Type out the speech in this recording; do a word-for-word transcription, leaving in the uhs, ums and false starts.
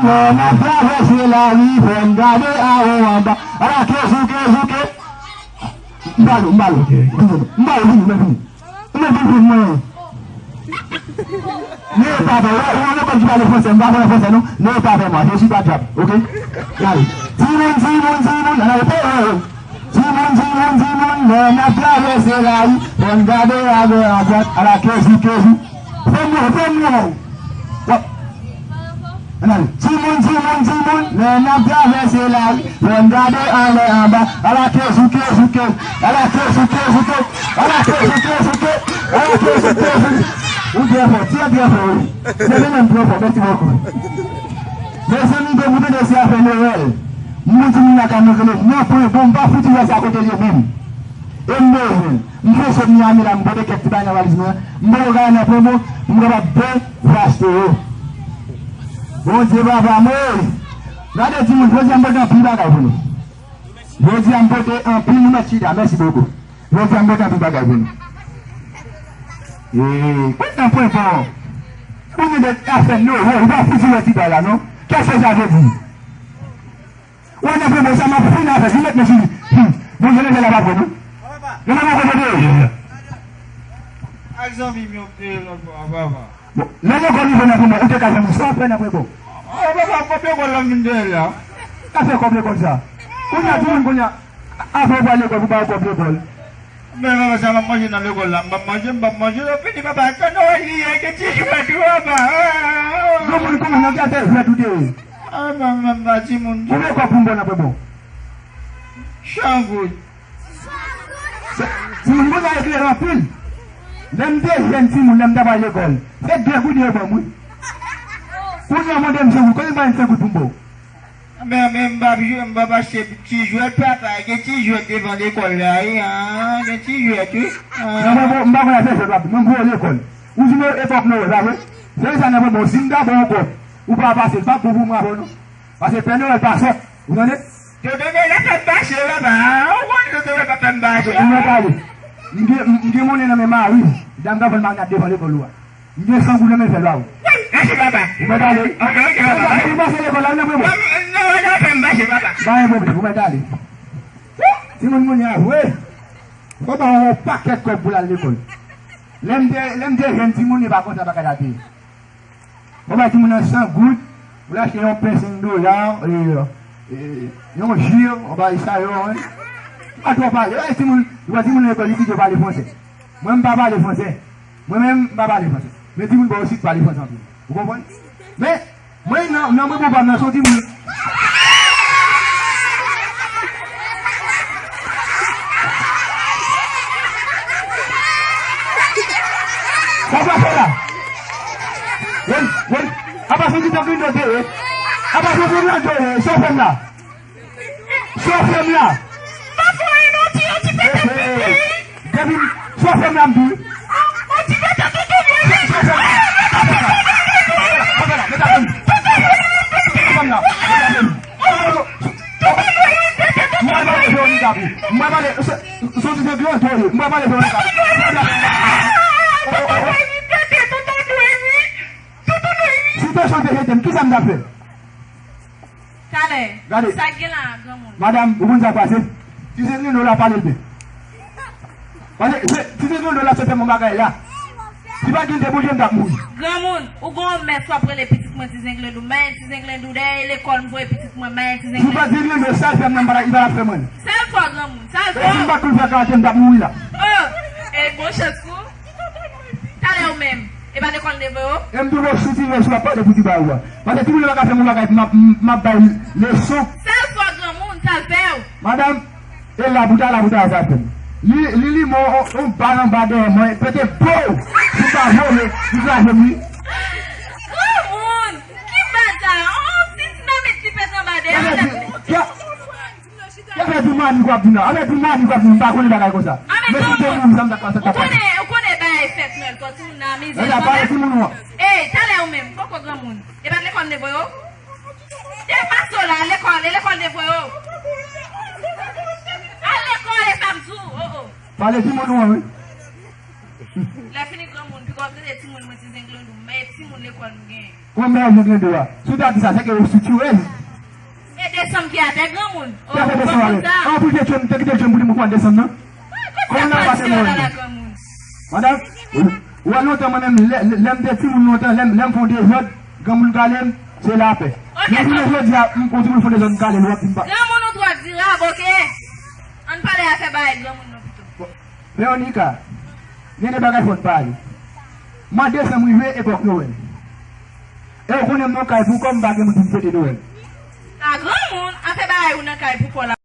Lè n ap travèse lari, fò n gade anwo anba. Ala kezouke, zouke. M ba l, m ba l. M ba l, vini, vini. Ou mèt vin jwenn mwen. Ne pa pè, ou, ou, ou konn ki pale fransè, m pa pale fransè non. Ne pa pè mwa, je suis pas diable, ok? Gade. Timoun, timoun, timoun, nan la repè. Timoun, timoun, timoun, lè n ap travèse lari, fò n gade agò adwat, ala kezou, kezou. Fè m wè, fè m wè. Wap. Ann ale. Timoun, timoun, timoun, lè n ap travèse lari, fò n gade anlè anba, ala kezou, kezou, kezou, ala kezou, kezou, kezou, ala kezou, kezou, kezou, ala kezou, kezou. Ou trè fò, trè, trè fò, wi. Se li menm trè fò, mèsi bokou. Mezanmi, depi w tande se afè Nwèl, m di moun la ka nan rele nan pwen bon, m pa fouti wè sa kote l ye menm. E m bezwen, m fè sot Miami la, m pote kèk ti bagay nan valiz mwen, m poko ka al nan pwen bon, pou m kapab devaste yo. Bondye papa m, wi. Gade timoun, jodi a m pote anpil bagay pou nou. Jodi a m pote anpil, nou mèt chita, mèsi bokou. Jodi a m pote anpil bagay pou nou. Eee, kòm nan pwen bon. Ou gen de afè Nwèl, ou pa fouti wè ti bagay la non. Qu'est-ce que ça veut dire? Ou ann ap pran sa m ap fin avè l, li mèt men sou li. Hum. Bondye leve la pa pran non. Leve la pa pran non. Ak zanmi m yo te lòt bò a papa. Bon, lè lekòl rive nan pwen bon, ou te ka fè m sa w fè nan pwen bon. Oh, papa, kòb lekòl la m vin dèyè l la. Afè kòb lekòl sa. Kounye a, timoun kounye a, afè w pral lekòl pou ba w kòb lekòl. Men papa, sa m ap manje nan lekòl la, m p ap manje, m p ap manje, yo fini papa, sa Nwèl li ye, gen ti jwèt wi papa. Granmoun kòman nan gate jwèt ou te ye? Ah, m, m, m, m, timoun. Konbyen kòb pou m ba w nan pwen bon? San goud. Se, timoun, moun nan eklere anpil. Lè m te jèn timoun, lè m t ap al lekòl, se de goud yo ban m, wi. Kounye a, mande m san goud, kote m ba yon san goud pou m ba w? Men, men, m p ap jwe, m p ap achte ti jwèt, papa, gen ti jwèt devan lekòl la, wi, an, gen ti jwèt, wi. An. Non, mwen, bon, m pa konn afè jwèt, w ap di, mwen, m voye w lekòl. Ou di nou epòk Nwèl, pa vre? Se sa, nan mwen, bon, si m ta ba w yon kòb, ou pa pase, l p ap bon pou mwen avè w, non. Paske Pè Nwèl pa sòt. Ou tande? Toto Nwèl ap fè m mache, papa. Ou konn Toto Nwèl ap fè m mache. Ou mèt ale. M gen, m gen monnen nan men mari. Dam k ap vann marinad devan lekòl ou a. M gen san goud nan men l, fè l ba ou. Wi, mache, papa. Ou mèt ale. Ok, ok, papa. Ou pase lekòl la, nan men mwen. Non, non, non, fè m mache, papa. Pa gen pwoblèm, ou mèt ale. Timoun moun ya vre. Fò ba ou yon pakèt kòb pou l al lekòl. Lè m te, lè m te jèn timoun, e pa konsa bagay la te ye. Ou bay timoun nan san goud, ou l achte yon pen senk dola, e, e, yon ji, ou bay sa yo, wi. Pa twò pale. E timoun, ou wè timoun nan lekòl, li kite yo pale fransè. Mwen, m pa pale fransè. Mwen menm, m pa pale fransè. Men timoun bò isit pale fransè anpil. Ou konprann? Men, mwen, nan, nan mwen, papa m nan se yon timoun. Sa w ap fè la? Wi, wi. Apa se yon ti tank lindo te ye? Apa se yon ti tank lindo te ye? Sa w fè m la? Sa w fè m la? M pa fè w anyen non, ti, yon ti pete pete. Depi m, sa w fè m la, m di. Yon ti pete pete. Sa w fè m la? Sa w fè m la? Mete a fè m. Sa w fè m la? Mete a fè m. M pral pale Veronica tou. M pral pale, se, se yon ti tank lindo ye. M pral pale Veronica. Si te chante jete m, kisa m t ap fè? Talè, gade. Sa k gen la a, granmoun? Madanm, ou konn sa k pase? Ti Zenglendo la pale l byen. Pale, se, Ti Zenglendo la se fè m yon bagay la. Si pa t gen te Bondye, m t ap mouri. Granmoun, ou gen yon mès w ap rele pitit mwen Ti Zenglendo, mayen Ti Zenglendo, dèyè lekòl m voye pitit mwen, mayen Ti Zenglendo. Si pa t Zenglendo, sa l fè m nan, m pa t, li pa t ap fè mwen. Sa l fè w, granmoun, sa l fè w. E si m pa t konn fè karaté, m t ap mouri la. Oh, e bon chans pou ou. Talè ou menm. E pa lekòl m te voye w? E m tou vo sou ti vo sou ap pale pou ti ba ou a. Paske timoun yo pa ka fè m yon bagay pou m ap, m ap bay leson. Sa l fè w granmoun, sa l fè w? Madanm, e la pou ta, la pou ta, sa fè m. Li, li, li, mwen, on, on bal anba dèyè mwen, pete pow! Pou m pa vole, li kraze m, wi. Granmoun! Ki bal sa? On ti dinamit li pete anba dèyè. Sa vle di, Ki afè di mani w ap di la? Afè di mani w ap di, m pa konnen bagay konsa. Men si te moun, sa m ta pase, ta pase. Ou konnen, ou konnen bagay fèt Nwèl, fò timoun nan amize. Gade, pale timoun ou an. Ey, talè ou menm, poko granmoun. E pa lekòl m te voye w? Te pase w la, lekòl, e lekòl m te voye w? Al lekòl, e sa m di w, oh, oh. Pale timoun ou an, wi. Lè fini granmoun, piga w trete timoun mwen Ti Zenglendo, men Timoun lekòl nou genyen. Kòman bagay yo gen dwa? Si w ta di sa, se ke yo sitirèz. E desanm ki atè granmoun. Kè fè desanm ale. An pou te tchwem, te kite tchwem pou li mwen pran desanm nan. Kòman nan pase mwen? Madanm, ou wè lontan mwen menm, lè lè- lè m te timoun lontan, lè m lè m fè yon dezòd, granmoun kale m, se lapè. Men jounen jodi a, m- yon timoun fè yon dezòd, m kale l, w ap di m pa. Granmoun ou twò dirab, oke? Ann pale afè bagay granmoun nan pito. Veronica, gen de bagay fò n pale. Mwa desanm rive, epòk Nwèl. E ou konnen m nan kay pou kò m, pa gen moun pou m fete Nwèl. A granmoun, afè bagay ou nan kay pou kò la.